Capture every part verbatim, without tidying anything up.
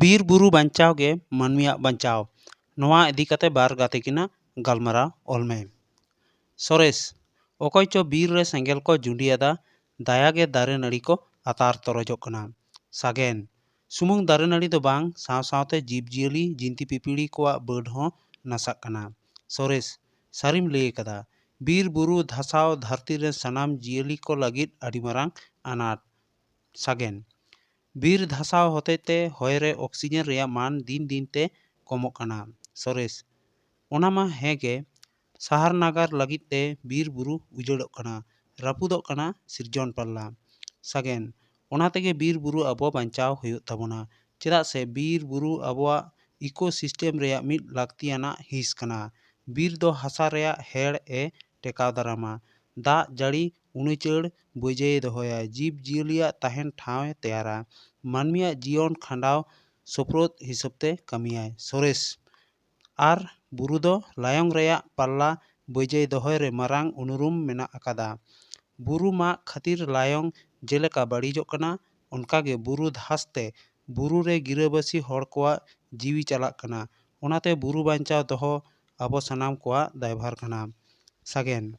ᱵᱤᱨ ᱵᱩᱨᱩ ᱵᱟᱧᱪᱟᱣ ᱜᱮ ᱢᱟᱹᱱᱢᱤᱭᱟᱜ ᱵᱟᱧᱪᱟᱣ᱾ ᱱᱚᱣᱟ ᱤᱫᱤ ᱠᱟᱛᱮ ᱵᱟᱨ ᱜᱟᱛᱮ ᱠᱤᱱᱟᱜ ᱜᱟᱞᱢᱟᱨᱟᱣ ᱚᱞ ᱢᱮ᱾ ᱥᱚᱨᱮᱥ, ᱚᱠᱚᱭ ᱪᱚ ᱵᱤᱨ ᱨᱮ ᱥᱮᱸᱜᱮᱞ ᱠᱚ ᱡᱩᱸᱰᱤᱭᱟᱫᱟ, ᱫᱟᱭᱟ ᱜᱮ ᱫᱟᱨᱮ ᱱᱟᱹᱲᱤ ᱠᱚ ᱟᱛᱟᱨ ᱛᱚᱨᱚᱡᱚᱜ ᱠᱟᱱᱟ᱾ ᱥᱟᱜᱮᱱ, ᱥᱩᱢᱩᱝ ᱫᱟᱨᱮ ᱱᱟᱹᱲᱤ ᱫᱚ ᱵᱟᱝ, ᱥᱟᱶ ᱥᱟᱶᱛᱮ ᱡᱤᱵᱽ ᱡᱤᱭᱟᱹᱞᱤ, ᱡᱤᱱᱛᱤ ᱯᱤᱯᱤᱲᱤ ᱠᱚᱣᱟᱜ ᱵᱟᱹᱰ ᱦᱚᱸ ᱱᱟᱥᱟᱜ ᱠᱟᱱᱟ᱾ ᱥᱚᱨᱮᱥ, ᱥᱟᱹᱨᱤᱢ ᱞᱟᱹᱭ ᱟᱠᱟᱫᱟ᱾ ᱵᱤᱨ ᱵᱩᱨᱩ ᱫᱷᱟᱥᱟᱣ ᱫᱷᱟᱹᱨᱛᱤ ᱨᱮ ᱥᱟᱱᱟᱢ ᱡᱤᱭᱟᱹᱞᱤ ᱠᱚ ᱞᱟᱹᱜᱤᱫ ᱟᱹᱰᱤ ᱢᱟᱨᱟᱝ ᱟᱱᱟᱴ᱾ ᱥᱟᱜᱮᱱ, ᱵᱤᱨ ᱫᱷᱟᱥᱟᱣ ᱦᱚᱛᱮᱡ ᱛᱮ ᱦᱚᱭ ᱨᱮ ᱚᱠᱥᱤᱡᱮᱱ ᱨᱮᱭᱟᱜ ᱢᱟᱱ ᱫᱤᱱ ᱫᱤᱱ ᱛᱮ ᱠᱚᱢᱚᱜ ᱠᱟᱱᱟ᱾ ᱥᱚᱨᱮᱥ, ᱚᱱᱟ ᱢᱟ ᱦᱮᱸ ᱜᱮ, ᱥᱟᱦᱟᱨ ᱱᱟᱜᱟᱨ ᱞᱟᱹᱜᱤᱫ ᱛᱮ ᱵᱤᱨ ᱵᱩᱨᱩ ᱩᱡᱟᱹᱲᱚᱜ ᱠᱟᱱᱟ, ᱨᱟᱹᱯᱩᱫᱚᱜ ᱠᱟᱱᱟ ᱥᱤᱨᱡᱚᱱ ᱯᱟᱞᱞᱟ᱾ ᱥᱟᱜᱮᱱ, ᱚᱱᱟ ᱛᱮᱜᱮ ᱵᱤᱨ ᱵᱩᱨᱩ ᱟᱵᱚ ᱵᱟᱧᱪᱟᱣ ᱦᱩᱭᱩᱜ ᱛᱟᱵᱚᱱᱟ, ᱪᱮᱫᱟᱜ ᱥᱮ ᱵᱤᱨ ᱵᱩᱨᱩ ᱟᱵᱚᱣᱟᱜ ᱤᱠᱳ ᱥᱤᱥᱴᱮᱢ ᱨᱮᱭᱟᱜ ᱢᱤᱫ ᱞᱟᱹᱠᱛᱤᱭᱟᱱᱟᱜ ᱦᱤᱸᱥ ᱠᱟᱱᱟ᱾ ᱵᱤᱨ ᱫᱚ ᱦᱟᱥᱟ ᱨᱮᱭᱟᱜ ᱦᱮᱲ ᱮ ᱴᱮᱠᱟᱣ ᱫᱟᱨᱟᱢᱟ, ᱫᱟᱜ ᱡᱟᱹᱲᱤ ᱩᱱᱩᱪᱟᱹᱲ ᱵᱟᱹᱡᱟᱹᱭᱮ ᱫᱚᱦᱚᱭᱟ, ᱡᱤᱵᱽ ᱡᱤᱭᱟᱹᱞᱤᱭᱟᱜ ᱛᱟᱦᱮᱱ ᱴᱷᱟᱶ ᱮ ᱛᱮᱭᱟᱨᱟ, ᱢᱟᱹᱱᱢᱤᱭᱟᱜ ᱡᱤᱭᱚᱱ ᱠᱷᱟᱸᱰᱟᱣ ᱥᱳᱯᱨᱳᱫ ᱦᱤᱥᱟᱹᱵ ᱛᱮ ᱠᱟᱹᱢᱤᱭᱟᱭ᱾ ᱥᱚᱨᱮᱥ, ᱟᱨ ᱵᱩᱨᱩ ᱫᱚ ᱞᱟᱭᱚᱝ ᱨᱮᱭᱟᱜ ᱯᱟᱞᱞᱟ ᱵᱟᱹᱡᱟᱹᱭ ᱫᱚᱦᱚᱭ ᱨᱮ ᱢᱟᱨᱟᱝ ᱩᱱᱩᱨᱩᱢ ᱢᱮᱱᱟᱜ ᱟᱠᱟᱫᱟ᱾ ᱵᱩᱨᱩ ᱢᱟᱜ ᱠᱷᱟᱹᱛᱤᱨ ᱞᱟᱭᱚᱝ ᱡᱮᱞᱮᱠᱟ ᱵᱟᱹᱲᱤᱡᱚᱜ ᱠᱟᱱᱟ, ᱚᱱᱠᱟᱜᱮ ᱵᱩᱨᱩ ᱫᱷᱟᱥ ᱛᱮ ᱵᱩᱨᱩ ᱨᱮ ᱜᱤᱨᱟᱹᱵᱟᱹᱥᱤ ᱦᱚᱲ ᱠᱚᱣᱟᱜ ᱡᱤᱣᱤ ᱪᱟᱞᱟᱜ ᱠᱟᱱᱟ᱾ ᱚᱱᱟᱛᱮ ᱵᱩᱨᱩ ᱵᱟᱧᱪᱟᱣ ᱫᱚᱦᱚ ᱟᱵᱚ ᱥᱟᱱᱟᱢ ᱠᱚᱣᱟᱜ ᱫᱟᱭᱵᱷᱟᱨ ᱠᱟᱱᱟ᱾ ᱥᱟᱜᱮᱱ,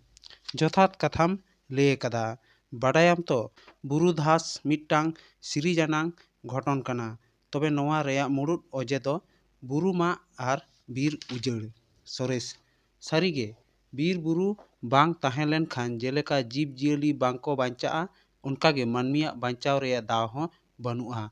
ᱡᱚᱛᱷᱟᱛ ᱠᱟᱛᱷᱟᱢ ᱞᱟᱹᱭ ᱟᱠᱟᱫᱟ᱾ ᱵᱟᱰᱟᱭᱟᱢ ᱛᱚ, ᱵᱩᱨᱩ ᱫᱷᱟᱥ ᱢᱤᱫᱴᱟᱝ ᱥᱤᱨᱤᱡᱽ ᱟᱱᱟᱝ ᱜᱷᱚᱴᱚᱱ ᱠᱟᱱᱟ᱾ ᱛᱚᱵᱮ ᱱᱚᱣᱟ ᱨᱮᱭᱟᱜ ᱢᱩᱲᱩᱫ ᱚᱡᱮ ᱫᱚ ᱵᱩᱨᱩ ᱢᱟᱜ ᱟᱨ ᱵᱤᱨ ᱩᱡᱟᱹᱲ᱾ ᱥᱚᱨᱮᱥ, ᱥᱟᱹᱨᱤᱜᱮ, ᱵᱤᱨ ᱵᱩᱨᱩ ᱵᱟᱝ ᱛᱟᱦᱮᱸ ᱞᱮᱱᱠᱷᱟᱱ ᱡᱮᱞᱮᱠᱟ ᱡᱤᱵᱽ ᱡᱤᱭᱟᱹᱞᱤ ᱵᱟᱝ ᱠᱚ ᱵᱟᱧᱪᱟᱜᱼᱟ, ᱚᱱᱠᱟᱜᱮ ᱢᱟᱹᱱᱢᱤᱭᱟᱜ ᱵᱟᱧᱪᱟᱣ ᱨᱮᱭᱟᱜ ᱫᱟᱣ ᱦᱚᱸ ᱵᱟᱹᱱᱩᱜᱼᱟ᱾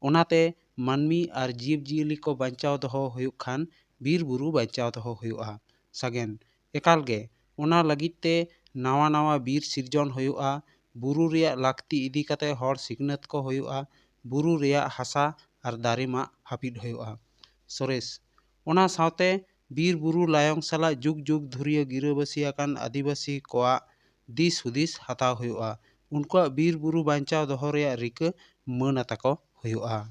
ᱚᱱᱟᱛᱮ ᱢᱟᱹᱱᱢᱤ ᱟᱨ ᱡᱤᱵᱽ ᱡᱤᱭᱟᱹᱞᱤ ᱠᱚ ᱵᱟᱧᱪᱟᱣ ᱫᱚᱦᱚ ᱦᱩᱭᱩᱜ ᱠᱷᱟᱱ ᱵᱤᱨ ᱵᱩᱨᱩ ᱵᱟᱧᱪᱟᱣ ᱫᱚᱦᱚ ᱦᱩᱭᱩᱜᱼᱟ᱾ ᱥᱟᱜᱮᱱ, ᱮᱠᱟᱞ ᱜᱮ, ᱚᱱᱟ ᱞᱟᱹᱜᱤᱫ ᱛᱮ ᱱᱟᱣᱟ ᱱᱟᱣᱟ ᱵᱤᱨ ᱥᱤᱨᱡᱚᱱ ᱦᱩᱭᱩᱜᱼᱟ, ᱵᱩᱨᱩ ᱨᱮᱭᱟᱜ ᱞᱟᱹᱠᱛᱤ ᱤᱫᱤ ᱠᱟᱛᱮ ᱦᱚᱲ ᱥᱤᱠᱷᱱᱟᱹᱛ ᱠᱚ ᱦᱩᱭᱩᱜᱼᱟ, ᱵᱩᱨᱩ ᱨᱮᱭᱟᱜ ᱦᱟᱥᱟ ᱟᱨ ᱫᱟᱨᱮ ᱢᱟᱜ ᱦᱟᱹᱯᱤᱫ ᱦᱩᱭᱩᱜᱼᱟ᱾ ᱥᱚᱨᱮᱥ, ᱚᱱᱟ ᱥᱟᱶᱛᱮ ᱵᱤᱨ ᱵᱩᱨᱩ ᱞᱟᱭᱚᱝ ᱥᱟᱞᱟᱜ ᱡᱩᱜᱽ ᱡᱩᱜᱽ ᱫᱷᱩᱨᱤᱭᱟᱹ ᱜᱤᱨᱟᱹᱵᱟᱹᱥᱤ ᱟᱠᱟᱱ ᱟᱹᱫᱤᱵᱟᱹᱥᱤ ᱠᱚᱣᱟᱜ ᱫᱤᱥ ᱦᱩᱫᱤᱥ ᱦᱟᱛᱟᱣ ᱦᱩᱭᱩᱜᱼᱟ᱾ ᱩᱱᱠᱩᱣᱟᱜ ᱵᱤᱨ ᱵᱩᱨᱩ ᱵᱟᱧᱪᱟᱣ ᱫᱚᱦᱚ ᱨᱮᱭᱟᱜ ᱨᱤᱠᱟᱹ ᱢᱟᱹᱱ ᱟᱛᱟ ᱠᱚ ᱦᱩᱭᱩᱜᱼᱟ᱾